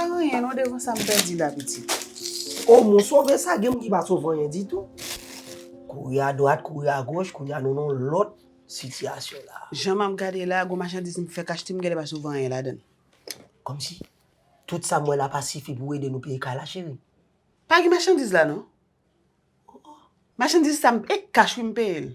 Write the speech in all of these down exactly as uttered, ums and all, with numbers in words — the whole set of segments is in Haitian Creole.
Anyen non, devan sa m pèdi la, pitit. O, moun sove sa, gen moun ki pa sove anyen ditou. Kouri adwat, kouri agoch, kounye a nou nan lòt sitiyasyon la. Jan m ap gade la, gon machandiz m fèk achte, m genlè pa sove anyen ladan l. Kòmsi tout sa m wè la pa sifi pou ede nou peye kay la, cheri. Pa gen machandiz la non. Machandiz sa m, e kach wi m peye l.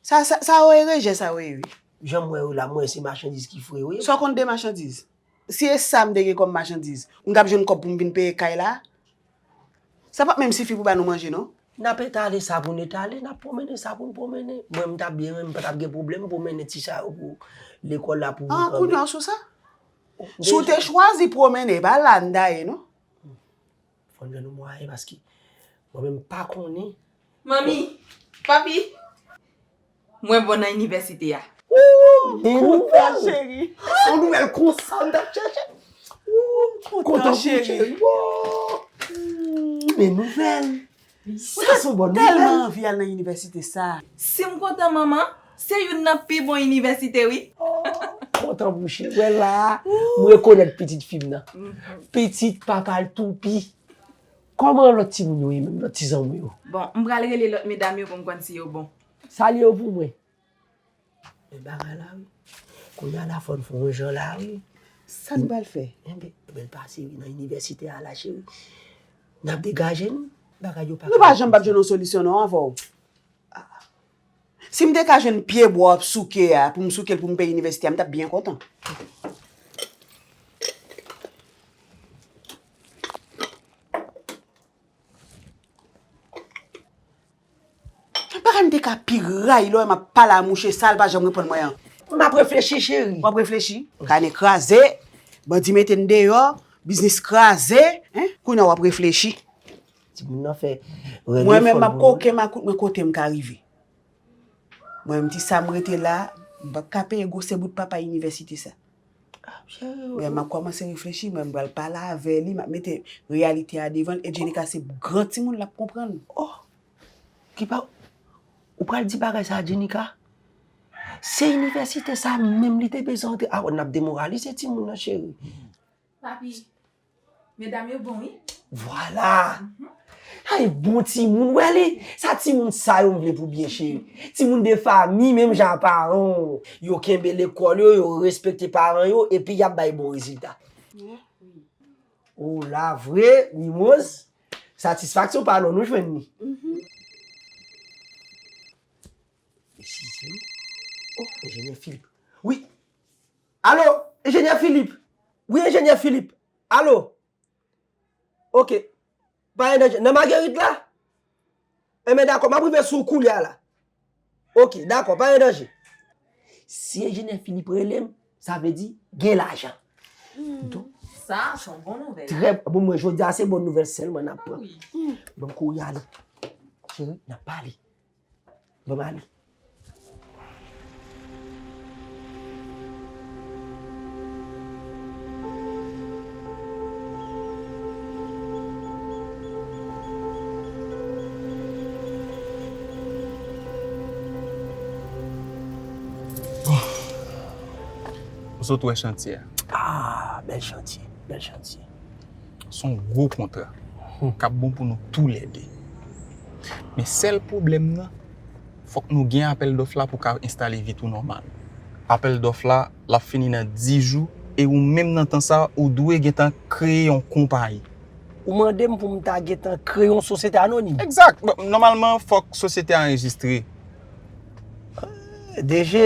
Sa, sa, sa yo e rejè sa yo ye wi. Jan m wè yo la, m wè se machandiz ki fre yo ye. Sa w konn de machandiz? Si e sa m te gen kòm machandiz, m t ap jwenn kòb pou m vin peye kay la? Sa p ap menm sifi pou ba nou manje non. N ap etale sa pou n etale, n ap pwomene sa pou n pwomene. Mwen, m t ap byen, mwen, m pa t ap gen pwoblèm pwomene ti sa yo pou lekòl la pou. Ah, kounye a w sou sa? Si w te chwazi pwomene, e pa la n ta ye non. Fò n jwenn yon mwayen paske mwen menm m pa konnen. Manmi, papi, mwen bon nan inivèsite a. Ou, men kontan, nouvèl. Cheri. Yon nouvèl konsa m t ap chèche. Ou, kontan, cheri. Cheri. Wow. Men nouvèl. Sa se yon bòn nouvèl. Tèlman anvi al nan inivèsite sa. Si m kontan manman, se youn nan pi bon inivèsite wi. Oh, kontan pou cheri. Wè la, m rekonèt pitit fi m nan. Pitit papa l toupi. Kòman lòt timoun yo ye menm, lòt ti zanmi yo? Bon, m pral rele lòt medam yo pou m konn si yo bon. Salye yo pou mwen. Men bagay la wi. Kounye a la fò n fè yon jan la wi. Sa n pral fè? Enben, enben l pase wi nan inivèsite a la cheri. N ap degaje n, bagay yo pa. Nou pa janm p ap jwenn yon solisyon non avè w. Si m te ka jwenn pye bwa w ap souke a pou m souke l pou m peye inivèsite a, m t ap byen kontan. Bagay m te ka pi rayi lè w wè m ap pale a mouche sa l pa janm reponn mwen an. M ap reflechi cheri. W ap reflechi? Kanè kraze, bandi mete n deyò, biznis kraze, en? Kounye a w ap reflechi. Timoun nan fè règle. Mwen menm m ap koke makout mwen kote m ka rive. Mwen menm ti sa m rete la, m p ap ka peye gwosè bout papa inivèsite sa. Men m ap kòmanse reflechi, mwen m pral pale avè li, m ap mete reyalite a devan l, e Jenika se gran timoun l ap konprann. Oh, ki pa, ou pral di bagay sa a Jenika? Se inivèsite sa menm li te bezwen antre. Ah, n ap demoralize timoun nan cheri. Papi, medam yo bon wi. Vwala. Ay, bon timoun, wè li. Sa timoun sa yo m vle pou byen cheri. Timoun de fanmi, menm jan a paran w. Yo kenbe lekòl yo, yo respekte paran yo, epi y ap bay bon rezilta. Wi. O la vre, Mimoz, satisfaksyon pa non nou jwenn ni. Mesye, oh, enjenyè Philippe. Wi. Alo, enjenyè Philippe. Wi, enjenyè Philippe. Alo. Ok. Pa gen danje. Nan Magerit la? Enben, dakò, m ap rive sou w koulye a la. Ok, dakò, pa gen danje. Si enjenyè Philippe rele m, sa vle di gen lajan. Donk, sa, se yon bon nouvèl. Trè, bon, mwen, jodi a, se bon nouvèl sèlman n ap pran. Wi. Bon, kouri ale. Cheri, n ap pale. Bon, m ale. Bon. Zot wè chantye a? Ah, bèl chantye, bèl chantye. Se yon gwo kontra k ap bon pou nou toulède. Men sèl pwoblèm nan, fòk nou gen apèl dòf la pou ka enstale vit ou nòmal. Apèl dòf la, l ap fini nan dis jou, e ou menm nan tan sa, ou dwe gentan kreye yon konpayi. Ou mande m pou m ta gentan kreye yon sosyete anonim? Egzak. Bon, nòmalman, fòk sosyete a anrejistre. D G,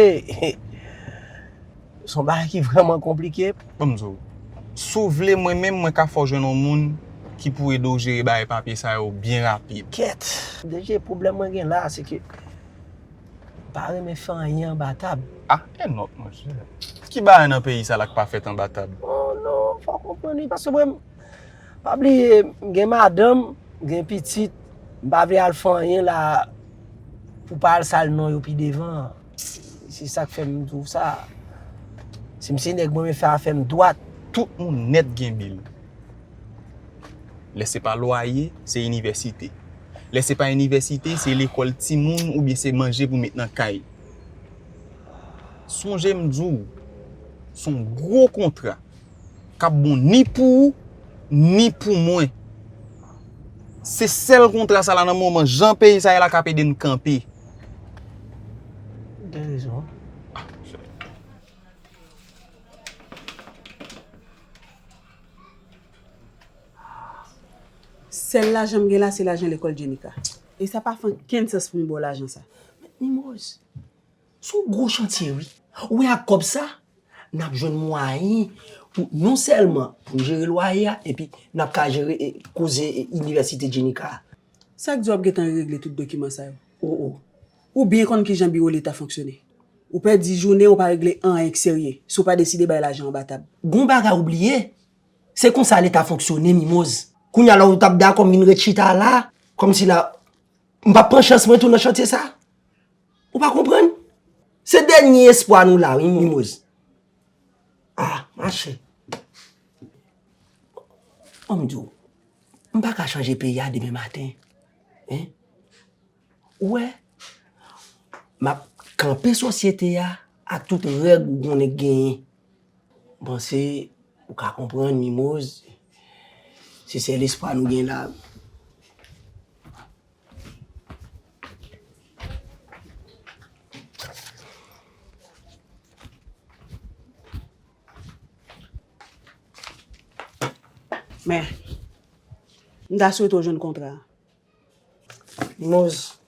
se yon bagay ki vrèman konplike. Ban m di w, si w vle, mwen menm, mwen ka fè w jwenn yon moun ki pou ede w jere bagay papye sa yo byen rapid. Kèt! D G, pwoblèm mwen gen la, se ke m pa renmen fè anyen anba tab. Ah, e nòt, monchè. Ki bagay nan peyi sa la k pa fèt anba tab? Oh non, fò w konprann wi, paske mwen, pa bliye, m gen madanm, m gen pitit, m pa vle al fè anyen la pou pa al sal non yo pi devan. Se sa k fè m di w sa. Si m se nèg, mwen renmen fè afè m dwat. Tout moun nèt gen bil. Lè se pa lwaye, se inivèsite. Lè se pa inivèsite, se lekòl timoun oubyen se manje pou met nan kay. Sonje m di w, se yon gwo kontra k ap bon ni pou ou, ni pou mwen. Se sèl kontra sa la nan moman jan peyi sa ye la k ap ede n kanpe. Ou gen rezon. Sèl lajan m gen la, se lajan lekòl Jenika. E sa pa fè okenn sans pou m ba w lajan sa. Mimoz, se yon gwo chantye, wi. Ou wè ak kòb sa, n ap jwenn mwayen pou non sèlman pou n jere lwaye a, epi n ap ka jere, e, koze, e, inivèsite Jenika a. Sa k di w ap gentan regle tout dokiman sa yo? O, o. Ou byen konn kijan biwo leta fonksyone. Ou pèdi jounen, ou pa regle anyen k serye, si w pa deside bay lajan anba tab. Gon bagay ou bliye? Se konsa leta fonksyone, Mimoz. Kounye a la ou t ap dakò m vin ret chita la, kòmsi la, m p ap pran chans mwen tou nan chantye sa. Ou pa konprann? Se dènye espwa nou la, wi, Mimoz. Ah, machè. Ban m di w, m pa ka chanje peyi a demen maten. Hein? Ou wè, m ap kanpe sosyete a ak tout règ ou konnen k genyen. M panse ou ka konprann, Mimoz, se sèl espwa nou gen la. Men, m ta swete w jwenn kontra a. Mimoz,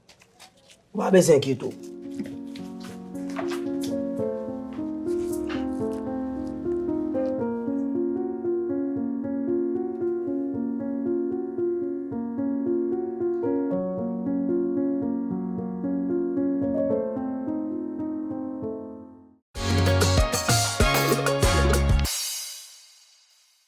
ou pa bezwen enkyete w.